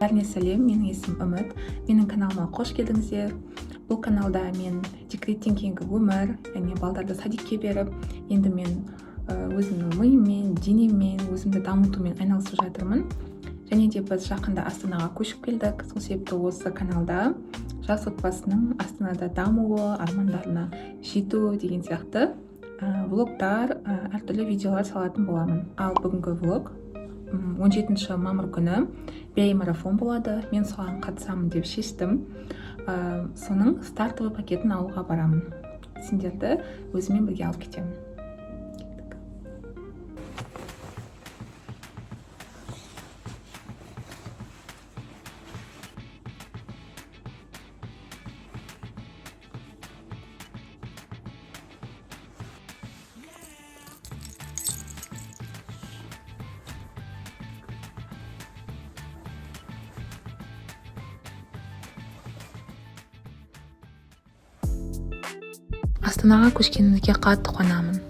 Бәріне сәлем! Менің есімім Үміт. Менің каналыма қош келдіңіздер! Бұл каналда мен декреттен кейінгі өмір және балдарды садикке беріп, енді мен өзімнің миыммен, денеммен, өзімді дамытумен айналысып жатырмын. Және де біз жақында Астанаға көшіп келдік. Сол себепті осы каналда жас отбасының Астанада дамуы, армандарына жетуі деген сияқты влогтар, әртүрлі видеолар салатын боламын. Ал бүгінгі влог: 17 мамыр күні марафон болады. Мен соған қатысамын деп шештім. Соның стартовый пакетін алуға барамын. Сендерді өзіммен бірге алып кетемін. Кеттік. Астанаға көшкенімізге қатты қуанамын.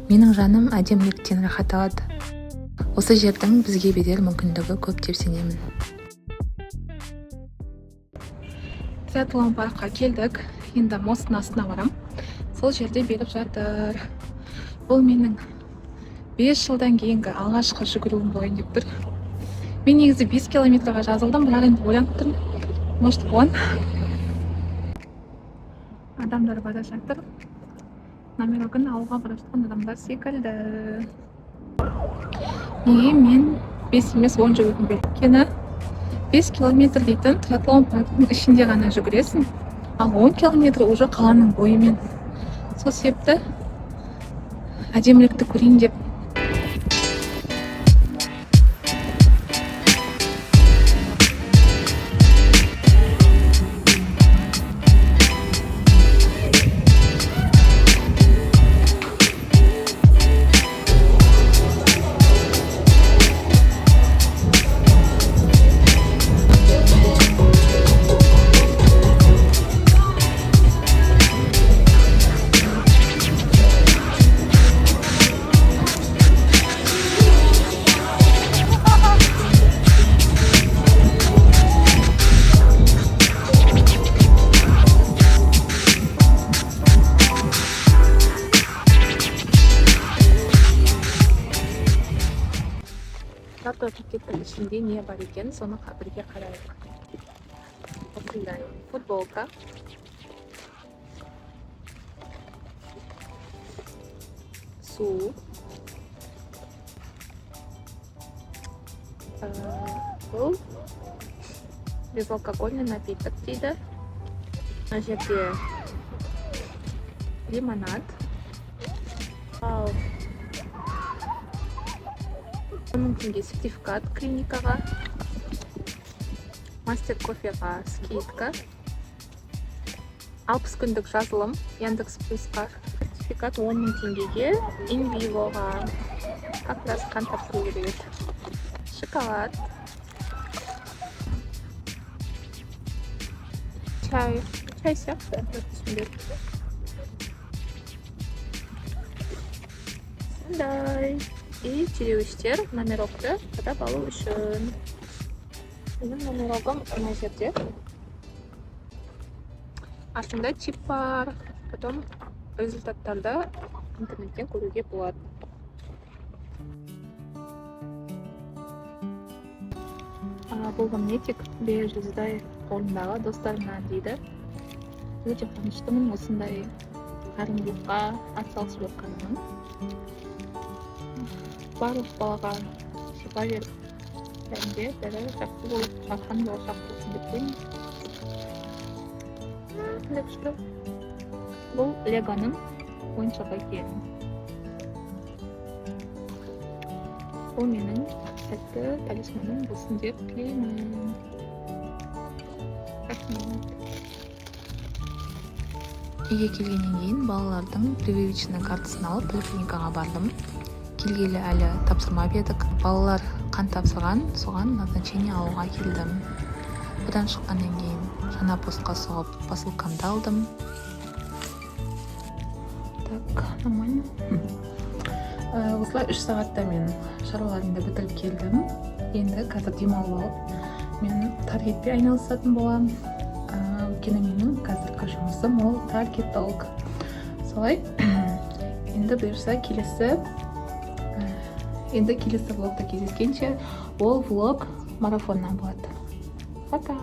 Менің жаным әдеміліктен рахат алады. Осы жердің бізге берер мүмкіндігі көп деп сенемін. Триатлон паркқа келдік. Енді мосттың астына барам. Сол жерде беріп жатыр. Бұл менің 5 жылдан кейінгі алғашқы жүгіруім болайын деп тұр. Мен негізі 5 километрға жазылдым, бірақ енді ойланып тұрмын, может, 10. Адамдар бара жатыр. Номерогын алуға бара жатқан адамдар секілді. Неге мен 5 емес, 10 жүгіргім келді? Өйткені 5 километр дейтін триатлон парктің ішінде ғана жүгіресің, ал 10 километр уже қаланың бойымен. Сол себепті әдемілікті көрейін деп. Стартовый пакеттің ішінде не бар екен, соны бірге қарайық. Осындай футболка, су, бұл безалкогольный напиток дейді. Мына жерде лимонад. Ал 10 000 теңге сертификат клиникаға, Мастер Кофеға скидка, 60 күндік жазылым Яндекс Плюсқа, сертификат 10 000 теңгеге Инвивоға, как раз қан тапсыру керек еді, шоколад, чай, чай сияқты, түсінбедім. Сондай и түйреуіштер номерокты қадап алу үшін. Менің номерогым мына жерде, артында чип бар. Потом результаттарды интернеттен көруге болады. Бұл магнитик Б жүздай қолындағы достарымнан дейді. Өте қуаныштымын осындай қайырымдылыққа атсалысып жатқаныма. Барлық балаға шипа беріп, бәрінде бәрі жақсы болып, жарқын болашақ болсын деп тілеймін. Қандай күшті! Бұл легоның ойыншығы екен. Бұл менің сәтті талисманым болсын деп тілеймін. Рахмет. Үйге келгеннен кейін балалардың прививочный картасын алып, поликлиникаға бардым. Келгелі әлі тапсырма бердік. Балалар қан тапсырған, соған назначение алуға келдім. Бұдан шыққаннан кейін жаңа постқа соғып, посылкамды алдым. Так, нормально. Осылай 3 сағатта мен шаруаларымды бітіріп келдім. Енді қазір демалып алып, Мен таргетпен айналысатын боламын, өйткені менің қазіргі жұмысым ол таргетолог. Солай, енді бұйырса, келесі влогта кездескенше. Ол влог марафоннан болады. Пока!